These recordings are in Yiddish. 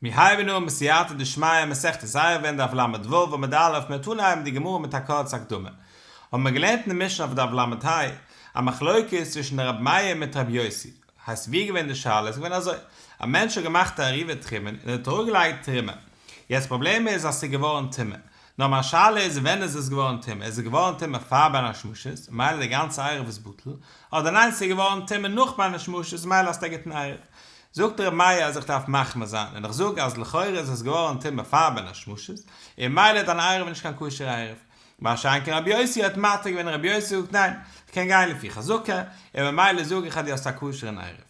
מיר הייבן אן בסייעתא דשמיא מסכת עירובין דף ל"ו עמוד א', מ'וועט אנהייבן די גמרא מיט א קורצע הקדמה. האבן מיר געלערנט אין די משנה אויף דף ל"ה א מחלוקת צווישן ר' מאיר מיט ר' יוסי, הייסט ווי איז געווען די שאלה, איז געווען אזוי, א מענטש האט געמאכט א עירובי תחומין און ער האט אראפגעלייגט תרומה, יעצט פראבלעם איז אז ס'איז געווארן טמא, נאר מיין שאלה איז ווען איז עס געווארן טמא, איז עס געווארן טמא פאר בין השמשות, מילא די גאנצע עירוב איז בטל, אדער ניין ס'איז געווארן טמא נאך בין השמשות מילא האסטו א גוטן עירוב. זאגט ר' מאיר אז איך דארף מחמיר זיין, און איך זאג אז לכאורה איז עס געווארן טמא פאר בין השמשות, און מילא איז דיין עירוב נישט קיין כשר'ע עירוב. מה שאין כן רבי יוסי האט מתיר געווען און רבי יוסי זאגט ניין, איך קען גיין לפי חזקה, און ממילא זאג איך אז דו האסט א כשר'ן עירוב.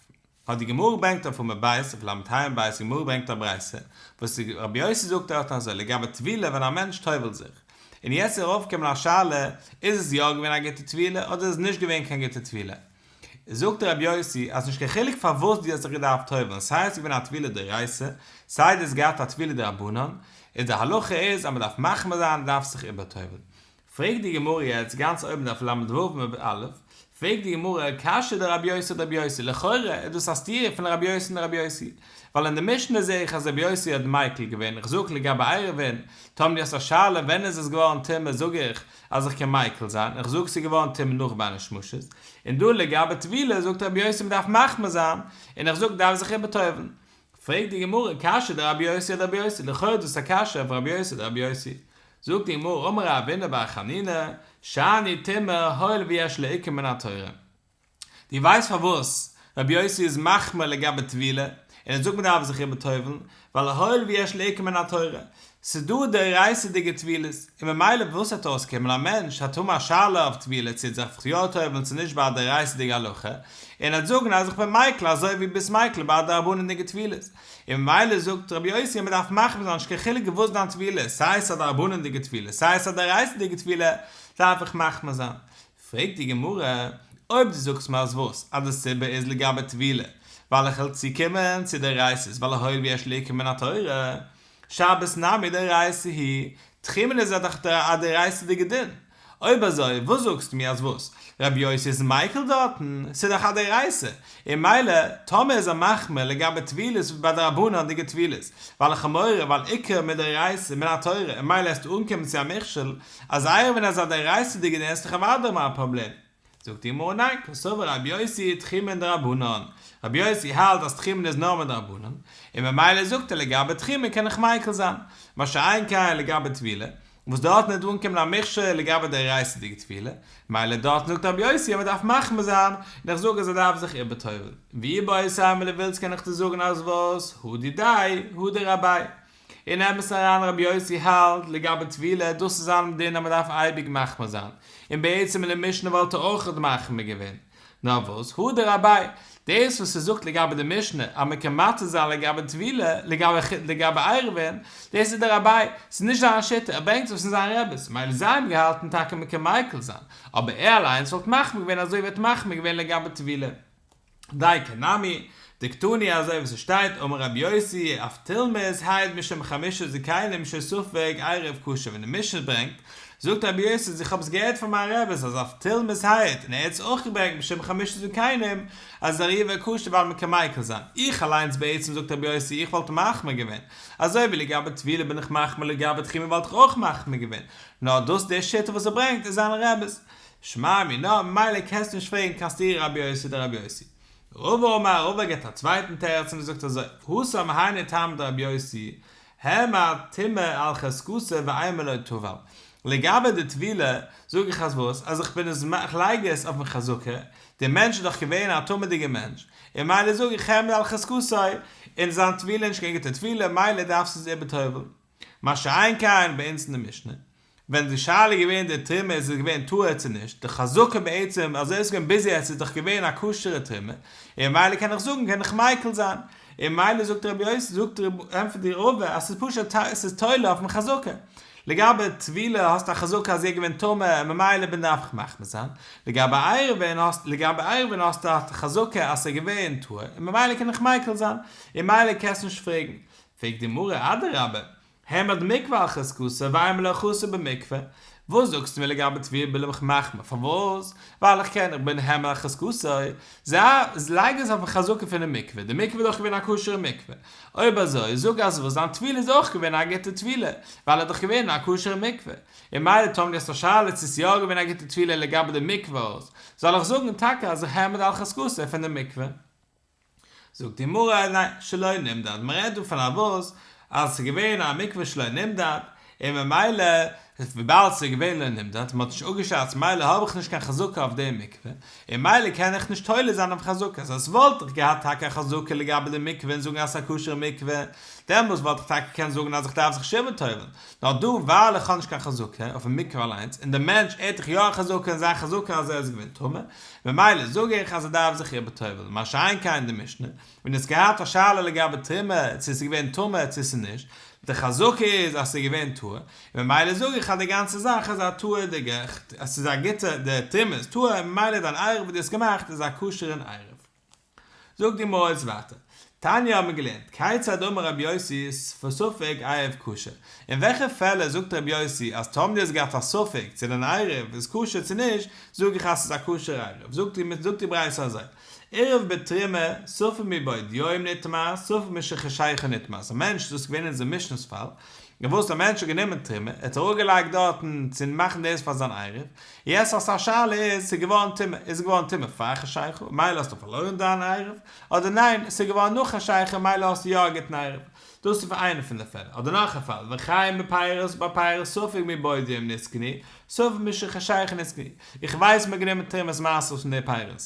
האט די גמרא געברענגט אויף עמוד ב', אויף ל"ה עמוד ב', די גמרא ברענגט א ברייתא, וואס רבי יוסי זאגט דארט אזוי לגבי טבילה ווען א מענטש טובל'ט זיך, און יעצט איז ארויפגעקומען א שאלה, איז עס יא געווען א גוטע טבילה אדער איז עס נישט געווען קיין גוטע טבילה? זאגט רבי יוסי אז נישט קיין חילוק פארוואס דו האסט זיך געדארפט טובל'ן סיי עס איז געווען א טבילה דאורייתא סיי דו האסט געהאט א טבילה דרבנן, איז די הלכה איז אז מען דארף מחמיר זיין און דארף זיך איבערטובל'ן. פרעגט די גמרא יעצט גאנץ אויבן דף ל"ו עמוד א', פרעגט די גמרא קשיא דרבי יוסי אדרבי יוסי, לכאורה איז דאס א סתירה פון רבי יוסי און רבי יוסי, ווייל אין די משנה זעה איך אז רבי יוסי האט מיקל געווען, איך זאג לגבי עירובין, טאמער דו האסט א שאלה ווען איז עס געווארן טמא זאג איך אז איך קען מיקל זיין, איך זאג ס'איז געווארן טמא נאך בין השמשות, און דא לגבי טבילה זאגט רבי יוסי מ'דארף מחמיר זיין, און איך זאג דארף זיך איבערטובל'ן. פרעגט די גמרא קשיא דרבי יוסי אדרבי יוסי, לכאו' איז דאס א קשיא אויף רבי יוסי אדרבי יוסי. זאגט די גמרא אמר רב הונא בר חנינא, שאני טומאה הואיל ויש לה עיקר מן התורה. דו ווייסט פארוואס רבי יוסי איז מחמיר לגבי טבילה, און ער זאגט מען דארף זיך איבערטובל'ן, ווייל הואיל ויש לה עיקר מן התורה, ס'איז דא דאורייתא'דיגע טבילות, און ממילא וואס וועט אויסקומען א מענטש האט האבן א שאלה אויף טבילה צו ער זאל זיך יא טובל'ן צו נישט ביי א דאורייתא'דיגע הלכה, און ער וועט זאגן אז איך בין מיקל אזוי ווי ביסט מיקל ביי א דרבנן'דיגע טבילות, און ממילא זאגט רבי יוסי אז מען דארף מחמיר זיין נישט קיין חילוק וואס דיין טבילה איז, סיי עס איז א דרבנן'דיגע טבילה סיי עס איז א דאורייתא'דיגע טבילה דארף איך מחמיר זיין. פרעגט די גמרא, אויב דו זאגסט מיר אז וואס? אז די סיבה איז לגבי טבילה, ווייל איך וועל צוקומען צו דאורייתא'ס ווייל הואיל ויש לה עיקר מן התורה, שבת נמי דאורייתא היא, תחומין איז דאך א דאורייתא'דיגע דין. אויב אזוי וואס זאגסטו מיר אז וואס? רבי יוסי איז מיקל דארטן? ס'איז דאך א דאורייתא, און מילא טאמער איז ער מחמיר לגבי טבילות ביי דרבנן'דיגע טבילות, ווייל איך האב מורא ווייל עיקר מדאורייתא מן התורה און מילא עסטו אנקומען צו א מכשול, אז עירובין איז א דאורייתא'דיגע דין איז דאך אוודאי מיין פראבלעם. זאגט די גמרא ניין, קסבר רבי יוסי תחומין דרבנן, רבי יוסי האלט אז תחומין איז נאר מדרבנן, און ממילא זאגט ער לגבי תחומין קען איך מיקל זיין, מה שאין כן לגבי טבילה, וואס דארטן וועט אנקומען א מכשול לגבי דאורייתא'דיגע טבילה, מילא דארטן זאגט רבי יוסי אז מען דארף מחמיר זיין, און איך זאג אז ער דארף זיך איבערטובל'ן. ואיבעית אימא דו ווילסט קען איך דיר זאגן אז וואס, הא דידיה, הא דרביה. אין אמת אריין רבי יוסי האלט לגבי טבילה דאס איז זיין דין אז מען דארף אייביג מחמיר זיין, און בעצם אין די משנה וואלט ער אויכעט מחמיר געווען, נאר וואס הא דרביה, דאס וואס ער זאגט לגבי די משנה אז מען קען מתיר זיין לגבי טבילה, לגבי עירובין, דאס איז דרביה, ס'איז נישט זיין שיטה, ער ברענגט עס פון זיין רעביס, מילא זיי האבן געהאלטן טאקע מען קען מיקל זיין, אבער ער אליינס וואלט מחמיר געווען אזוי ווי ער האט מחמיר געווען לגבי טבילה. דייקא נמי, דקתני אזוי ווי ס'שטייט אמר רבי יוסי אבטולמוס העיד משום חמשה זקנים שספק עירוב כשר ווען די משנה ברענגט זאגט רבי יוסי אז איך האב עס געהערט פון מיין רעבעס אז אבטולמוס העיד און ער האט עס אויך געברענגט משום חמשה זקנים אז עירובו כשר ווייל מ'קען מיקל זיין איך אליינס בעצם זאגט רבי יוסי איך וואלט מחמיר געווען אזוי ווי לגבי טבילה בין איך מחמיר לגבי תחומין וואלט איך אויך מחמיר געווען נאר דאס די שיטה וואס ער ברענגט איז זיין רעבעס שמע מינה, ממילא קענסטו נישט פרעגן קיין סתירה רבי יוסי דרבי יוסי. רבא אמר, רבא געבט א צווייטן תירוץ און ער זאגט אזוי, התם היינו טעמא דרבי יוסי, העמד טומאה על חזקתו ואימא לא טבל. לגבי די טבילה, זאג איך אז וואס? אז איך בין עס איך לייג עס אויפן חזקה, דער מענטש איז דאך געווען א טמא'דיגער מענטש, און מילא זאג איך העמד על חזקתו, און זיין טבילה איז נישט קיין גוטע טבילה, מילא דארפסטו עס איבערטובל'ן. מה שאין כן ביי אונז אין די משנה, ווען די שאלה איז געווען די תרומה איז עס געווען טהור צו נישט, די חזקה בעצם אזוי איז געווען ביז יעצט איז דאך געווען א כשר'ע תרומה, און ממילא קען איך זאגן קען איך מיקל זיין, און ממילא זאגט רבי יוסי זאגט ענטפערט די רבא אז ס'איז פשוט ס'איז תולה אויפן חזקה, לגבי טבילה האסטו א חזקה אז ער איז געווען טמא און ממילא בין דארף איך מחמיר זיין, לגבי עירובין האסט לגבי עירובין האסטו א חזקה אז ס'איז געווען טהור און ממילא קען איך מיקל זיין, און ממילא קענסטו נישט פרעגן. פרעגט די גמרא אדרבה, העמד מקווה על חזקתו ואימא לא חסר במקווה. וואס זאגסטו מיר לגבי טבילה בין איך מחמיר? פארוואס? ווייל איך קען, איך בין העמד על חזקתו, זיי, לייג עס אויפן חזקה פונעם מקווה, די מקווה איז דאך געווען א כשר'ע מקווה, אויב אזוי, זאג אז וואס, זיין טבילה איז אויך געווען א גוטע טבילה, ווייל ער האט דאך געווען אין א כשר'ע מקווה, און מילא טאמער דו האסט א שאלה צו ס'איז יא געווען א גוטע טבילה לגבי די מקווה אויס, זאל איך זאגן טאקע אז איך העמד על חזקתו פון די מקווה? זאגט די גמרא, ניין, שלא נמדד, מען רעדט דא פון א וואס, אז ס'איז געווען א מקווה שלא נמדד, און ממילא וויבאלד ס'איז געווען לא נמדד, מען האט נישט אפגעשאצט מילא האב איך נישט קיין חזקה אויף די מקווה, און מילא קען איך נישט תולה זיין אויף חזקה, אז וואלט איך געהאט טאקע א חזקה לגבי די מקווה און זאגן אז ס'איז א כשר'ע מקווה, דעמאלס וואלט איך טאקע געקענט זאגן אז איך דארף זיך נישט איבערטובל'ן, נאר דא ווייל איך האב נישט קיין חזקה אויפן מקווה אליינס, און דער מענטש ער האט דאך יא א חזקה און זיין חזקה אז ער איז געווען טמא, ממילא זאג איך אז ער דארף זיך איבערטובל'ן, מה שאין כן אין די משנה, ווען דו האסט געהאט א שאלה לגבי תרומה, צו עס איז געווען טמא צו עס איז נישט, די חזקה איז אז עס איז געווען טהור, און ממילא זאג איך אז די גאנצע זאך איז א טהור'דיגע, עס איז א גוטע, די תרומה איז טהור, און ממילא דיין עירוב וואס דו האסט געמאכט איז א כשר'ן עירוב. זאגט די גמרא יעצט ווייטער, תניא האבן מיר געלערנט, כיצד אמר רבי יוסי ספק עירוב כשר, אין וועלכע פעלער זאגט רבי יוסי אז טאמער דו האסט געהאט א ספק צו דיין עירוב איז כשר צו נישט, זאג איך אז ס'איז א כשר עירוב, זאגט די ברייתא אזוי, עירב בתרומה, ספק מבעוד יום נטמאת, ספק משחשיכה נטמאת, א מענטש, דאס איז געווען אונזער משנה'ס פאל, וואס א מענטש האט גענומען תרומה, ער האט אראפגעלייגט דארטן צו מאכן דאס פאר זיין עירוב, יעצט האסטו א שאלה איז ס'איז געווארן טמא, איז עס געווארן טמא פאר חשיכה, מילא האסטו פארלוירן דיין עירוב, אדער ניין, ס'איז געווארן נאך חשיכה מילא האסטו יא א גוטן עירוב. דאס איז פאר איינע פון די פעלער. אדער נאך א פאל, וכן בפירות, ביי פירות ספק מבעוד יום נתקנו, ספק משחשיכה נתקנו, איך ווייס מ'האט גענומען תרומות מעשרות פון די פירות.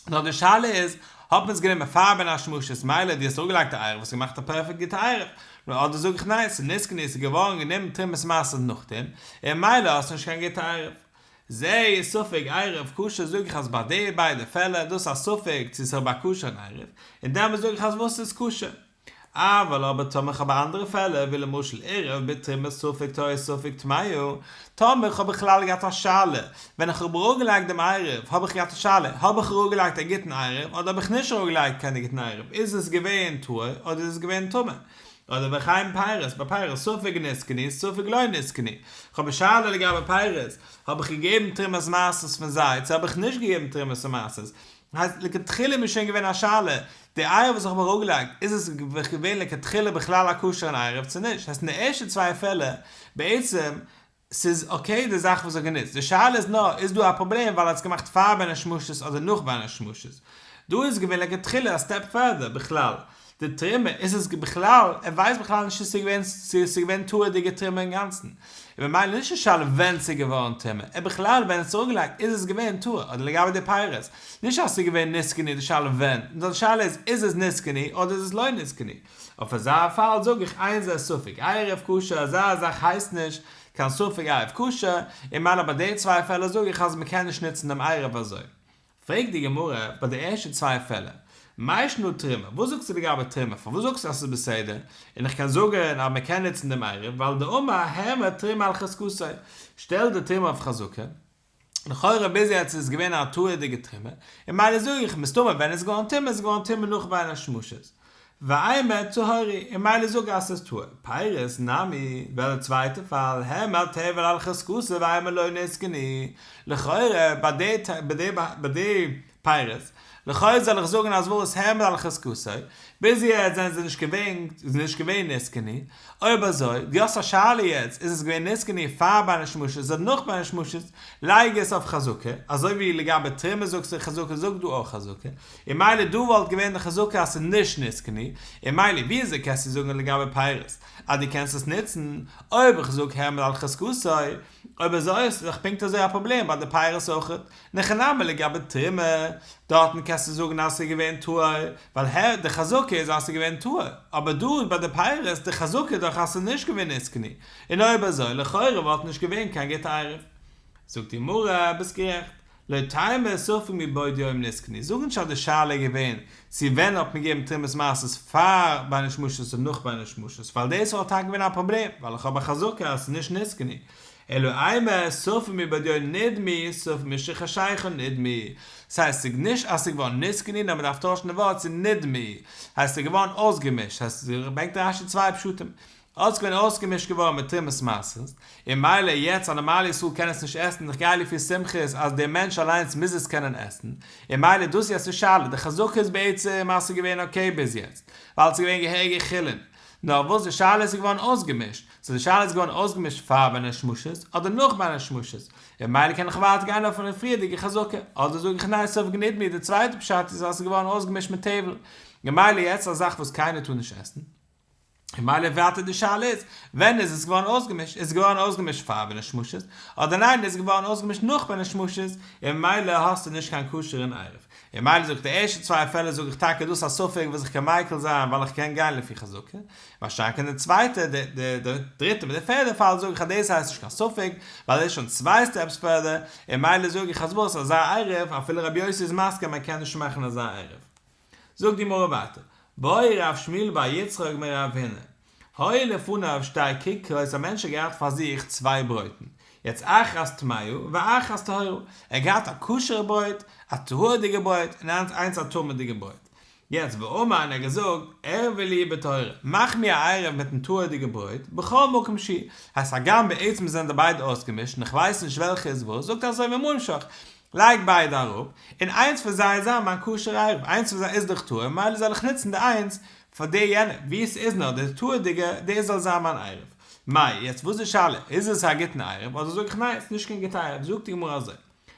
נאר די שאלה איז, האט מען עס גענומען פאר בין השמשות מילא דו האסט אראפגעלייגט א עירוב האסט געמאכט א פערפעקט גוטע עירוב, נאר אדער זאג איך ניין ס'איז נתקנו ס'איז געווארן גענומען תרומות מעשרות נאכדעם, און מילא האסטו נישט קיין גוטע עירוב. זה איז ספק עירוב כשר זאג איך אז ביי די ביידע פעלער דאס א ספק צו ס'איז א כשר'ן עירוב, און דעמאלס זאג איך אז וואס איז כשר. אבל אבער טאמער כ'האב אנדערע פעלער ווי למשל עירב בתרומה ספק טהור ספק טמאה, טאמער כ'האב בכלל געהאט א שאלה ווען איך האב אראפגעלייגט דעם עירוב האב איך געהאט א שאלה האב איך אראפגעלייגט א גוטן עירוב אדער האב איך נישט אראפגעלייגט קיין גוטן עירוב איז עס געווען טהור אדער איז עס געווען טמא אדער וכן פירות ביי פירות ספק נתקנו ספק לא נתקנו כ'האב א שאלה לגבי פירות האב איך געגעבן תרומות מעשרות פון זיי צו האב איך נישט געגעבן תרומות ומעשרות הייסט לכתחילה איז מיר שוין געווען א שאלה, די עירוב וואס איך האב אראפגעלייגט, איז עס געווען לכתחילה בכלל א כשר'ן עירוב צו נישט? הייסט אין די ערשטע צוויי פעלער, בעצם, ס'איז okay די זאך וואס ער האט גענוצט, די שאלה איז נאר, איז דא א פראבלעם ווייל ער האט עס געמאכט פאר בין השמשות אדער נאך בין השמשות? דא איז געווען לכתחילה א step further, בכלל, די תרומה איז עס בכלל, ער ווייסט בכלל נישט צו ס'איז געווען צו ס'איז געווען טהור'דיגע תרומה אינגאנצן, און ממילא נישט די שאלה ווען ס'איז געווארן טמא, ער בכלל ווען ער האט עס אראפגעלייגט איז עס געווען טהור, אדער לגבי די פירות, נישט אז ס'איז געווען נתקנו די שאלה ווען, נאר די שאלה איז איז עס נתקנו אדער איז עס לא נתקנו, אויף אזא פאל זאג איך אין זה ספק עירוב כשר אזא זאך הייסט נישט קיין ספק עירוב כשר, און ממילא ביי די צוויי פעלער זאג איך אז מ'קען נישט נוצן דעם עירוב אזוי. פרעגט די גמרא ביי די ערשטע צוויי פעלער, מאי שנא תרומה, וואס זאגסטו לגבי תרומה, פארוואס זאגסטו אז ס'איז בסדר, און איך קען זאגן אז מ'קען נוצן דעם עירוב, ווייל דאמר העמד תרומה על חזקתו, שטעל די תרומה אויף חזקה, לכאורה ביז יעצט איז עס געווען א טהור'דיגע תרומה, און מילא זאג איך, מסתמא ווען עס איז געווארן טמא איז עס געווארן טמא נאך בין השמשות. ואימא טהור הוא, און מילא זאג אז ס'איז טהור. פירות נמי, ווייל די צווייטע פאל, העמד טבל על חזקתו ואימא לא נתקנו, לכאורה ביי די ביי די פירות, לכאורה זאל איך זאגן אז וואס העמד על חזקתו, ביז יעצט זענען זיי נישט געווען איז נישט געווען נתקנו, אויב אזוי, דו האסט א שאלה יעצט, איז עס געווען נתקנו פאר בין השמשות אדער נאך בין השמשות, לייג עס אויף חזקה, אזוי ווי לגבי תרומה זאגסטו חזקה זאג דא אויך חזקה, און מילא דא וואלט געווען די חזקה אז ס'איז נישט נתקנו, און מילא וויאזוי קענסטו זאגן לגבי פירות אז דו קענסט עס נוצן, אויב איך זאג העמד על חזקתו, אויב אזוי איז דאך פונקט אזוי א פראבלעם ביי די פירות אויכעט, הכי נמי לגבי תרומה, דארטן קענסטו זאגן אז ס'איז געווען טהור, ווייל די חזקה איז אז ס'איז געווען טהור, אבער דא ביי די פירות די חזקה איז דאך אז ס'איז נישט געווען נתקנו, און אויב אזוי לכאורה וואלט נישט געווען קיין גוטע עירוב. זאגט די גמרא, ביסט גערעכט, לא תימא ספק מבעוד יום נתקנו, זאג נישט אז די שאלה איז געווען צו ווען האט מען געגעבן תרומת מעשרות פאר בין השמשות און נאך בין השמשות, ווייל דאס וואלט טאקע געווען א פראבלעם, ווייל איך האב א חזקה אז ס'איז נישט נתקנו, אלא אימא ספק מבעוד יום נטמאו ספק משחשיכה נטמאו, ס'הייסט ס'איז נישט אז ס'איז געווארן נתקנו נאר מ'דארף טוישן די ווארט צו נדמו, הייסט ס'איז געווארן אויסגעמישט, הייסט ברענגט רש"י צוויי פשטים. אדער ס'איז געווען אויסגעמישט געווארן מיט תרומות מעשרות, און מילא יעצט א נארמאלע ישראל קען עס נישט עסן, איך גיי לפי סומכוס אז דער מענטש אליינס מוז עס קענען עסן, און מילא דאס יעצט די שאלה, די חזקה איז בעצם אז ס'איז געווען okay ביז יעצט, ווייל ס'איז געווען געהעריגע חולין, נאר וואס די שאלה איז ס'איז געווארן אויסגעמישט, so די שאלה איז געווארן אויסגעמישט פאר בין השמשות אדער נאך בין השמשות, און מילא קען איך ווייטער גיין אויפן פריערדיגע חזקה, אדער זאג איך ניין ספק נדמו, די צווייטע פשט איז אז ס'איז געווארן אויסגעמישט מיט טבל, און מילא יעצט א זאך וואס קיינער טאר נישט עסן. און מילא ווייטער די שאלה איז, ווען איז עס געווארן אויסגעמישט? איז עס געווארן אויסגעמישט פאר בין השמשות, אדער ניין איז עס געווארן אויסגעמישט נאך בין השמשות, און מילא האסטו נישט קיין כשר'ן עירוב. און מילא זאג איך די ערשטע צוויי פעלער זאג איך טאקע דאס א ספק וואס איך קען מיקל זיין ווייל איך קען גיין לפי חזקה, מה שאין כן די צווייטע, די דריטע מיט די פערדע פאל זאג איך אז דאס הייסט נישט קיין ספק, ווייל עס איז שוין צוויי steps further, און מילא זאג איך אז וואס, אזא עירוב, אפילו רבי יוסי איז מסכים מען קען נישט מאכן אזא עירוב. זאגט די גמרא ווייטער, בעי רב שמואל בר יצחק מרב הונא, היו לפניו שתי כיכרות א מענטש האט געהאט פאר זיך צוויי ברויטן, יעצט אחת טמאה ואחת טהורה, ער האט געהאט א כשר'ע ברויט, א טהור'דיגע ברויט, און איינס א טמא'דיגע ברויט, יעצט ואמר און ער האט געזאגט, ערבי לי בטהורה, מאך מיר א עירוב מיטן טהור'דיגע ברויט, בכל מקום שהוא, הייסט הגם בעצם זענען די ביידע אויסגעמישט און איך ווייס נישט וועלכע איז וואס, זאגט ער אזוי ממה נפשך, לייג ביידע אראפ, און איינס פון זיי איז זיין מיין כשר'ע עירוב, איינס פון זיי איז דאך טהור, ממילא זאל איך נוצן די איינס פאר די יענע, ווי עס איז נאר די טהור'דיגע, דאס זאל זיין מיין עירוב. מאי, יעצט וואס איז די שאלה, איז עס א גוטן עירוב, אדער זאג איך ניין, עס איז נישט קיין גוטע עירוב, זאגט די גמרא אזוי,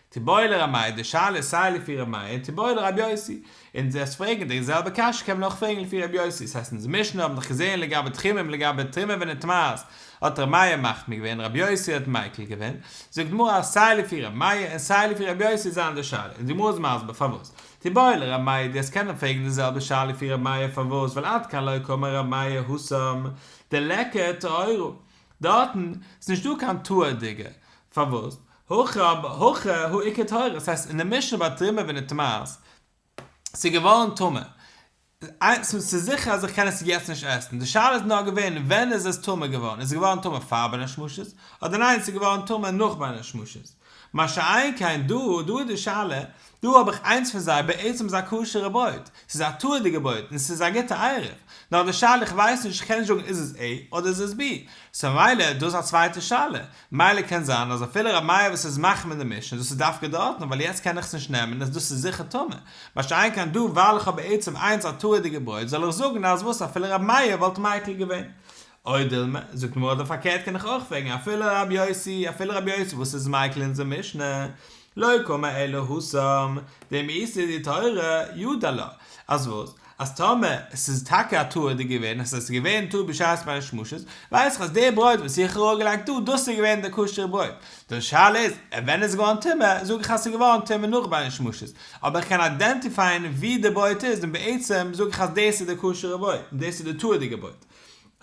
תיבעי לר' מאיר, די שאלה איז סיי לפי ר' מאיר, תיבעי לר' יוסי, און דו פרעגן די זעלבע קשיא קען מען אויך פרעגן לפי ר' יוסי, ס'הייסט אונזער משנה האבן דאך געזען לגבי תחומים לגבי תרומה ונטמאת האט ר' מאיר מחמיר געווען ר' יוסי האט מיקל געווען, זאגט די גמרא אז סיי לפי ר' מאיר און סיי לפי ר' יוסי זיין די שאלה, און די גמרא איז מסביר פארוואס. תיבעי לר' מאיר דו וועסט קענען פרעגן די זעלבע שאלה לפי ר' מאיר פארוואס ווייל עד כאן לא קאמר ר' מאיר התם דליכא טהורה דארטן איז נישט דא קיין טהור'דיגע פארוואס הכא הכא הא איכא טהורה ס'הייסט אין די משנה ביי תרומה ונטמאת ס'איז געווארן טמא. ס'איז זיכער אז איך קען עס יעצט נישט עסן, די שאלה איז נאר געווען ווען איז עס טמא געווארן, איז עס געווארן טמא פאר בין השמשות, אדער ניין ס'איז געווארן טמא נאך בין השמשות. מה שאין כן דא, דא איז די שאלה, דא האב איך איינס פון זיי בעצם איז א כשר'ע ברויט, ס'איז א טהור'דיגע ברויט און ס'איז א גוטע עירוב, נאר די שאלה איך ווייס נישט, איך קען נישט זאגן איז עס A אדער איז עס B, so מילא דאס איז א צווייטע שאלה, מילא קען זיין אז אפילו ר' מאיר וואס איז מחמיר אין די משנה דאס איז דווקא דארטן ווייל יעצט קען איך עס נישט נעמען אז דאס איז זיכער טמא, מה שאין כן דא ווייל איך האב בעצם איינס א טהור'דיגע ברויט זאל איך זאגן אז וואס אפילו ר' מאיר וואלט מיקל געווען. או דילמא, זאגט גמרא אדער פארקערט קען איך אויך פרעגן אפילו רבי יוסי אפילו רבי יוסי וואס איז מיקל אין אונזער משנה לא קאמר אלא התם דאם איתא דטהורה ידע לה אז וואס אז טאמער עס איז טאקע א טהור'דיג געווען, אז עס איז געווען טהור בשעת בין השמשות, ווייס איך אז די ברויט וואס איך האב אראפגעלייגט דא, דאס איז געווען די כשר'ע ברויט. די שאלה איז, ווען איז געווארן טמא, זאג איך אז עס איז געווארן טמא נאך בין השמשות, אבער איך קען identify ען ווי די ברויט איז, און בעצם זאג איך אז דאס איז די כשר'ע ברויט, און דאס איז די טהור'דיגע ברויט.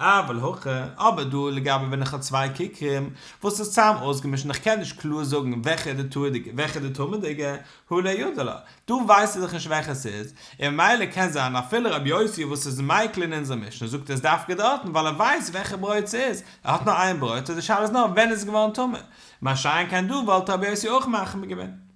אבל הכא, אבער דא לגבי ווען איך האב צוויי כיכרים וואס איז צוזאם אויסגעמישט און איך קען נישט קלאר זאגן וועלכע איז די טהור'דיגע וועלכע איז די טמא'דיגע, הא לא ידע לה, דא ווייסט ער דאך נישט וועלכע ס'איז, און ממילא קען זיין אפילו רבי יוסי וואס איז מיקל אין אונזער משנה זאגט עס דווקא דארטן ווייל ער ווייסט וועלכע ברויט ס'איז, ער האט נאר איין ברויט און די שאלה איז נאר ווען איז עס געווארן טמא, מה שאין כן דא וואלט רבי יוסי אויך מחמיר געווען.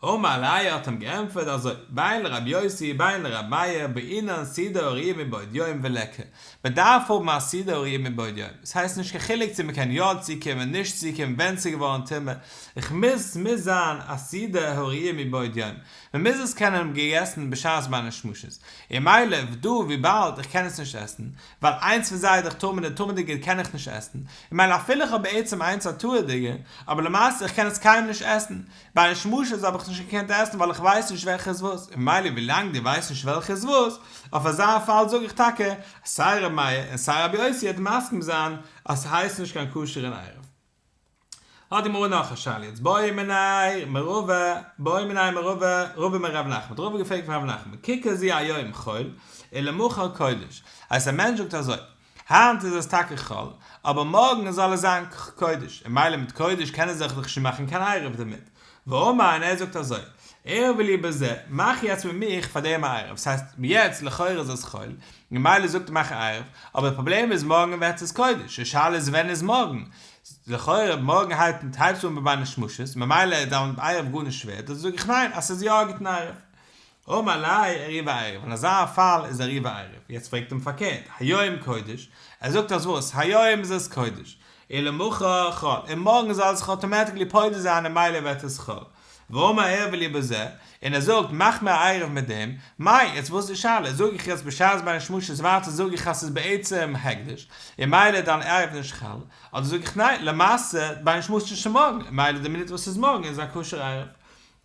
אמר ליה האט אים געענטפערט אזוי, בין לרבי יוסי בין לרבי מאיר בעינן סעודה הראויה מבעוד יום וליכא, מען דארף האבן א סעודה הראויה מבעוד יום, עס הייסט נישט קיין חילוק צו מען קען יא צוקומען נישט צוקומען ווען ס'איז געווארן טמא, איך מוז ס'מוז זיין א סעודה הראויה מבעוד יום, מען מוז עס קענען האבן געגעסן בשעת בין השמשות, און מילא דא וויבאלד איך קען עס נישט עסן, ווייל איינס פון זיי איז דאך טמא און די טמא'דיגע קען איך נישט עסן, און מילא אפילו איך האב בעצם איינס א טהור'דיגע, אבער למעשה איך קען עס קיינמאל נישט עסן, בין השמשות האב איך נישט געקענט עסן ווייל איך ווייס נישט וועלכע איז וואס, און מילא ווילאנג דו ווייסט נישט וועלכע איז וואס, אויף אזא פאל זאג איך טאקע אז סיי ר' מאיר און סיי רבי יוסי וועט מסכים זיין אז ס'הייסט נישט קיין כשר'ן עירוב. האט די גמרא נאך א שאלה יעצט בעא מיניה מרבא בעא מיניה מרבא רבא מרב נחמן האט רבא געפרעגט פון רב נחמן ככר זו היום חול ולמחר קודש הייסט א מענטש זאגט אזוי היינט איז עס טאקע חול אבער מארגן זאל עס זיין קודש און מילא מיט קודש קען ער זיך דאך שוין מאכן קיין עירוב דערמיט ואמר און ער זאגט אזוי ערבי לי בזה מאך יעצט מיט מיך פאר דעם א עירוב ס'הייסט יעצט לכאורה איז עס חול און מילא זאגט ער מאך א עירוב אבער די פראבלעם איז מארגן ווערט עס קודש די שאלה איז ווען איז מארגן לכאורה מארגן הייבט הייבסטו אן ביי בין השמשות, ממילא איז דיין עירוב גארנישט ווערט, דאס זאג איך ניין אז ס'איז יא א גוטן עירוב. אמר ליה עירובי עירוב, אין אזא פאל איז עירובי עירוב, יעצט פרעגט אים פארקערט, היום קודש, ער זאגט אז וואס, היום איז עס קודש, ולמחר חול, און מארגן זאל עס זיך automatically פודה זיין און מילא ווערט עס חול. ואמר ערב לי בזה, און ער זאגט מאך מיר א עירוב מיט דעם, מאי, יעצט וואס איז די שאלה, זאג איך יעצט בשעת בין השמשות ווייטער זאג איך אז ס'איז בעצם הקדש, און מילא איז דיין עירוב נישט חל, אדער זאג איך ניין, למעשה בין השמשות איז שוין מארגן, און מילא די מינוט וואס ס'איז מארגן איז א כשר עירוב.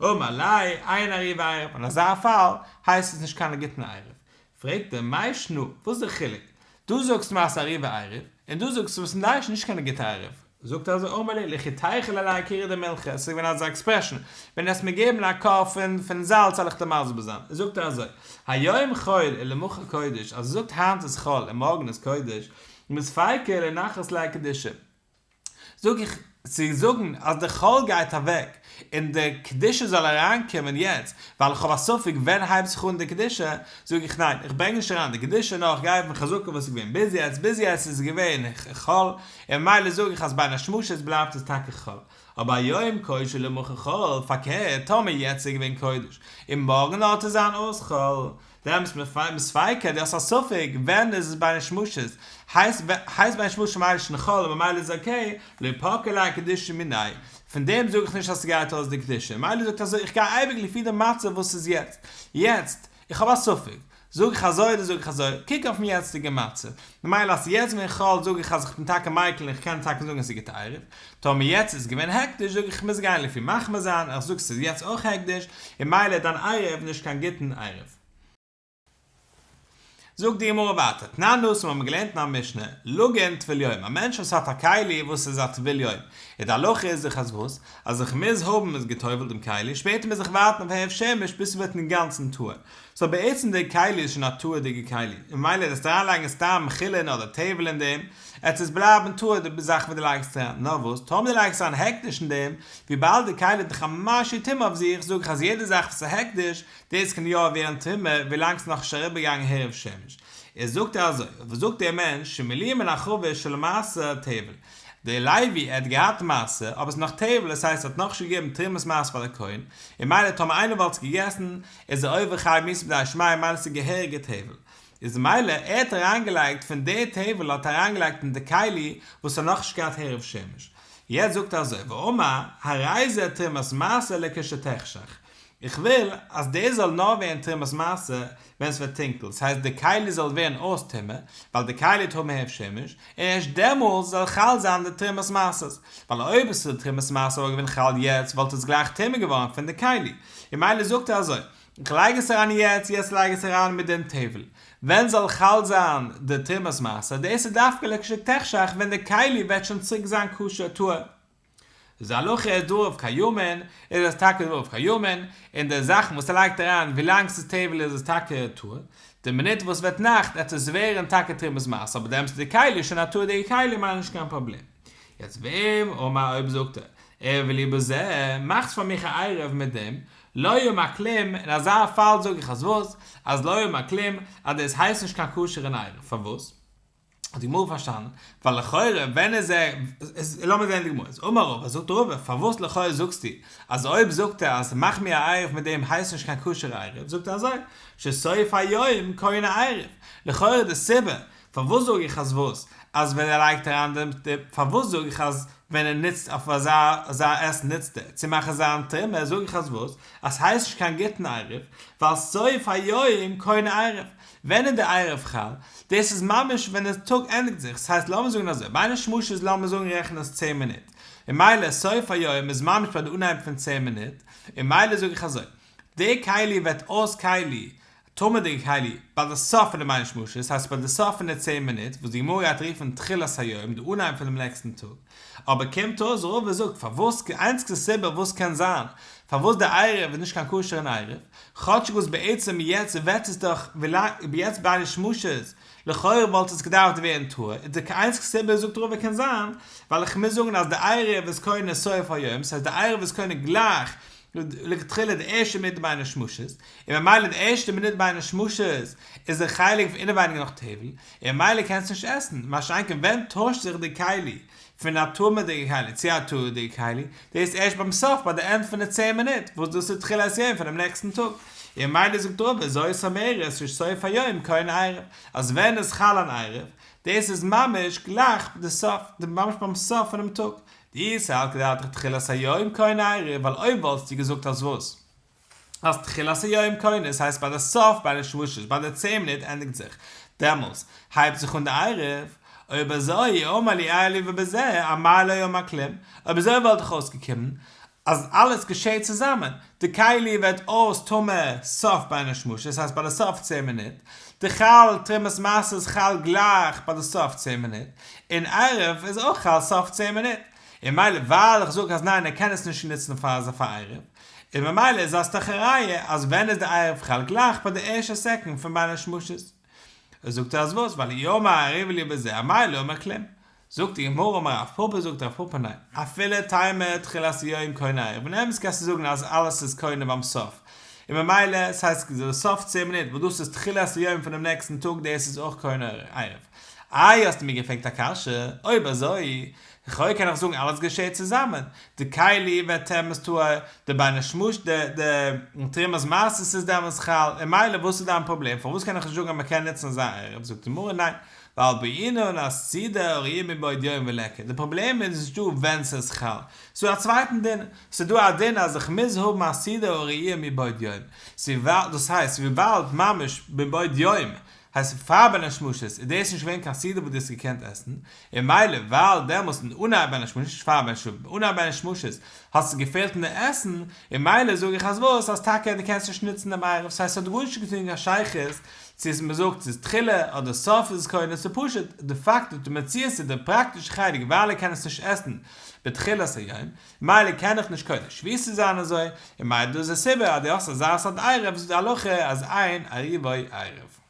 אמר ליה, אין עירובי עירוב, אין אזא פאל הייסט עס נישט קיין גוטן עירוב. פרעגט ער, מאי שנא, וואס איז די חילוק? דא זאגסטו מיר אז ס'איז עירובי עירוב, און דא זאגסטו מיר ס'איז נישט קיין גוטע עירוב. זאגט ער אזוי, אמר ליה, לכי תיכול עלי כורא דמילחא, עס איז געווען אזא expression, ווען עסט מיר געבן א כוס פון פון זאלץ זאל איך דיר מסביר זיין. זאגט ער אזוי, היום חול ולמחר קודש, אז ער זאגט היינט איז חול און מארגן איז קודש, מספיקא לא נחית ליה קדושה. זאג איך, צו זאגן אז די חול גייט אוועק און די קדושה זאל אריינקומען יעצט, ווייל איך האב א ספק ווען הייבט זיך אן די קדושה, זאג איך ניין, איך ברענג נישט אריין די קדושה נאר איך גיי אויפן חזקה וואס איז געווען ביז יעצט, ביז יעצט איז עס געווען חול, און ממילא זאג איך אז בין השמשות בלייבט עס טאקע חול. אבער היום קודש ולמחר חול, פארקערט, טאמער יעצט איז געווען קודש, און מארגן האט עס זיין אויס חול, דעמאלטס מספיקא, דו האסט א ספק ווען איז עס בין השמשות, הייסט הייסט בין השמשות ממילא שוין חול און ממילא איז okay, לא פקעה ליה קדושה מיניה, פון דעם זאג איך נישט אז ס'גייט אויס די קדושה, ממילא זאגט אזוי איך גיי אייביג לפי די מצב וואס איז יעצט, יעצט איך האב א ספק, זאג איך אזוי אדער זאג איך אזוי, קוק אויפן יעצטיגע מצב, ממילא אז ס'איז יעצט געווען חול זאג איך אז איך בין טאקע מיקל און איך קען טאקע זאגן אז ס'איז גוט עירוב, טאמער יעצט איז געווען הקדש זאג איך איך מוז גיין לפי מחמיר זיין, איך זאג ס'איז יעצט אויך הקדש, און מילא איז דיין עירוב נישט קיין גוטן עירוב. זאגט די גמרא ווייטער, תנן התם האבן מיר געלערנט אין א משנה, לגין טבול יום, א מענטש וואס האט א כלי וואס איז א טבול יום, איז די הלכה איז דאך אז וואס? אז איך מוז האבן עס גע'טובל'ט דעם כלי, שפעטער מוז איך ווארטן אויף הערב שמש ביז ס'ווערט אינגאנצן טהור, so בעצם די כלי איז שוין א טהור'דיגע כלי, און ממילא וועסטו אריינלייגן סתם חולין אדער טבל אין דעם, עט עס בלייבן טהור די זאך וואס דו לייגסט אריין, נאר וואס, טאמער דו לייגסט אריין הקדש אין דעם, וויבאלד די כלי האט דאך א משהו טומאה אויף זיך, זאג איך אז יעדע זאך וואס איז הקדש, דאס קען יא ווערן טמא ווילאנג ס'איז נאכנישט אריבערגעגאנגען הערב שמש. איז זאגט ער אזוי, וואס זאגט דער מענטש, שמילוהו מן החבית של מעשר טבל, דער לוי ער האט געהאט מעשר, אבער ס'איז נאך טבל, עס הייסט ער האט נאכנישט געגעבן תרומת מעשר פאר די כהן, און מילא טאמער איינער וואלט עס געגעסן, איז ער עובר חייב מיתה בידי שמים מילא ס'איז געהעריגע טבל. איז מילא ער האט אריינגעלייגט פון די טבל האט ער אריינגעלייגט אין די כלי וואס האט נאכנישט געהאט הערב שמש. יעצט זאגט ער אזוי ואמר הרי זה תרומת מעשר לכשתחשך איך וויל אז דאס זאל נאר ווערן תרומת מעשר ווען ס'ווערט טונקל, ס'הייסט די כלי זאל ווערן אויס טמא, ווייל די כלי וועט האבן הערב שמש, און ערשט דעמאלס זאל חל זיין די תרומת מעשר, ווייל אויב עס איז די תרומת מעשר וואלט געווען חל יעצט וואלט עס גלייך טמא געווארן פון די כלי, און מילא זאגט ער אזוי, איך לייג עס אריין יעצט, יעצט לייג עס אריין מיט דעם טבל, ווען זאל חל זיין די תרומת מעשר, דאס איז דווקא לכשתחשך ווען די כלי וועט שוין צוריק זיין כשר טהור. איז די הלכה איז דבריו קיימין, איז עס טאקע דבריו קיימין, און די זאכן וואס ער לייגט אריין ווילאנג ס'איז טבל איז עס טאקע טהור, די מינוט וואס ווערט נאכט עט עס ווערן טאקע תרומת מעשר אבער דעמאלטס איז די כלי שוין א טהור'דיגע כלי מיינט נישט קיין פראבלעם. יעצט ואם אמר אויב זאגט ער ערב לי בזה, מאכטס פאר מיך א עירוב מיט דעם, לא אמר כלום, אין אזא פאל זאג איך אז וואס? אז לא אמר כלום, אז דאס הייסט נישט קיין כשר'ן עירוב, פארוואס? האט די גמרא פארשטאנען, ווייל לכאורה ווען איז ער, לאמיר זען די גמרא, איז אמר רבא, זאגט רבא, פארוואס לכאורה זאגסטו אז אויב זאגט ער אז מאך מיר א עירוב מיט דעם הייסט נישט קיין כשר'ע עירוב, זאגט ער אזוי, שסוף היום קונה עירוב, לכאורה די סיבה פארוואס זאג איך אז וואס, אז ווען ער לייגט אריין דעם, פארוואס זאג איך אז ווען ער נוצט אויף אזא אזא עסן נוצט ער צו מאכן זיין תרומה, זאג איך אז וואס, אז ס'הייסט נישט קיין גוטן עירוב, ווייל סוף היום קונה עירוב, ווען איז די עירוב חל? דאס איז ממש ווען די טאג ענדיגט זיך, ס'הייסט לאמיר זאגן אזוי, בין השמשות לאמיר זאגן רעכן עס צען מינוט, און מילא סוף היום איז ממש ביי די אנהייב פון צען מינוט, און מילא זאג איך אזוי, די כלי ווערט אויס כלי, טמא'דיגע כלי, ביי די סוף פון די בין השמשות, ס'הייסט ביי די סוף פון די צען מינוט, וואס די גמרא גייט רופן תחילת היום, די אנהייב פונעם נעקסטן טאג. אבער קומט אויס רבא זאגט פארוואס די איינציגסטע סיבה וואס קען זיין פארוואס די עירוב איז נישט קיין כשר'ן עירוב, כאטשיג וואס בעצם יעצט וועט עס דאך יעצט בין השמשות לכאורה וואלט עס געדארפט ווערן טהור, איז די איינציגסטע סיבה זאגט רבא קען זיין ווייל איך מוז זאגן אז די עירוב איז קונה סוף היום, ס'הייסט די עירוב איז קונה גלייך לכתחילה די ערשטע מינוט בין השמשות, און ממילא די ערשטע מינוט בין השמשות איז די חלק פון אינעווייניג נאך טבל, און ממילא קענסטו נישט עסן, מה שאין כן ווען טוישט זיך די כלי פון א טמא'דיגע כלי צו א טהור'דיגע כלי, דאס ערשט ביים סוף ביי די end פון די צען מינוט, וואס דאס איז תחילת יום פונעם נעקסטן טאג, און און ממילא זאגט רבא זאת אומרת שסוף היום קונה עירוב, אז ווען איז חל אן עירוב, דאס איז ממש גלייך די סוף, ממש ביים סוף פונעם טאג, דאי סלקא דעתך תחילת היום קונה עירוב, ווייל אויב וואלטסטו געזאגט אז וואס? אז תחילת היום קונה, ס'הייסט ביי די סוף בין השמשות, ביי די צען מינוט ענדיגט זיך, דעמאלס הייבט זיך אן די עירוב, אויב אזוי אמר לי אי עירובו בזה, אמאי לא אמר כלום, אויב אזוי וואלט דאך אויסגעקומען אז אלעס געשעהט צוזאמען, די כלי ווערט אויס טמא סוף בין השמשות, ס'הייסט ביי די סוף צען מינוט, די חל תרומת מעשר איז חל גלייך ביי די סוף צען מינוט, און עירוב איז אויך חל סוף צען מינוט, און ממילא ווייל איך זאג אז ניין ער קען עס נישט נוצן פאר פאר עירוב, און ממילא איז דאס דאך א ראיה אז ווען איז די עירוב חל גלייך ביי די ערשטע second פון בין השמשות. זאגט ער אז וואס ווייל אי אמר עירבו לי בזה אמאי לא אמר כלום. זאגט די גמרא אמר רב פפא זאגט רב פפא ניין אפילו תימא תחילת היום קונה עירוב אין אמת קענסטו זאגן אז אלעס איז קונה ביים סוף און ממילא ס'הייסט די סוף צען מינוט וואס דאס איז תחילת היום פונעם נעקסטן טאג דאס איז אויך קונה עירוב. איי האסטו מיר געפרעגט א קשיא אויב אזוי לכאו' קען איך זאגן אלעס געשעהט צוזאמען, די כלי ווערט דעמאלס טהור, די בין השמשות די די תרומת מעשרות איז דעמאלס חל, און מילא וואס איז דיין פראבלעם פארוואס קען איך נישט זאגן אז מען קען נוצן אזא עירוב, זאגט די גמרא ניין, ווייל בעינן הסעודה הראויה מבעוד יום וליכא, די פראבלעם איז נישט דא ווען ס'איז חל, ס'איז דא א צווייטן דין, ס'איז דא א דין אז איך מוז האבן א סעודה הראויה מבעוד יום, דאס הייסט וויבאלד ממש מבעוד יום הייסט פאר בין השמשות איז דאס נישט געווען קיין סעודה וואס דו האסט געקענט עסן, און מילא ווייל דעמאלס אין אנהייב בין השמשות, נישט פאר בין השמשות, אנהייב בין השמשות האט עס געפעלט אין די עסן, און מילא זאג איך אז וואס, אז טאקע דו קענסט נישט נוצן דעם עירוב, ס'הייסט ס'האט גארנישט געטון קיין שייכות צו עס מ'זאגט ס'איז תחילה אדער סוף איז עס קונה, ס'איז פשוט די פאקט די מציאות איז די פראקטישע חלק ווייל ער קען עס נישט עסן בתחילת היום, מילא קען איך נישט קונה שביתה זיין אזוי, און מילא דאס איז די סיבה אז דו האסט אזא סארט עירוב, זאגט די הלכה אז אין עירובו עירוב.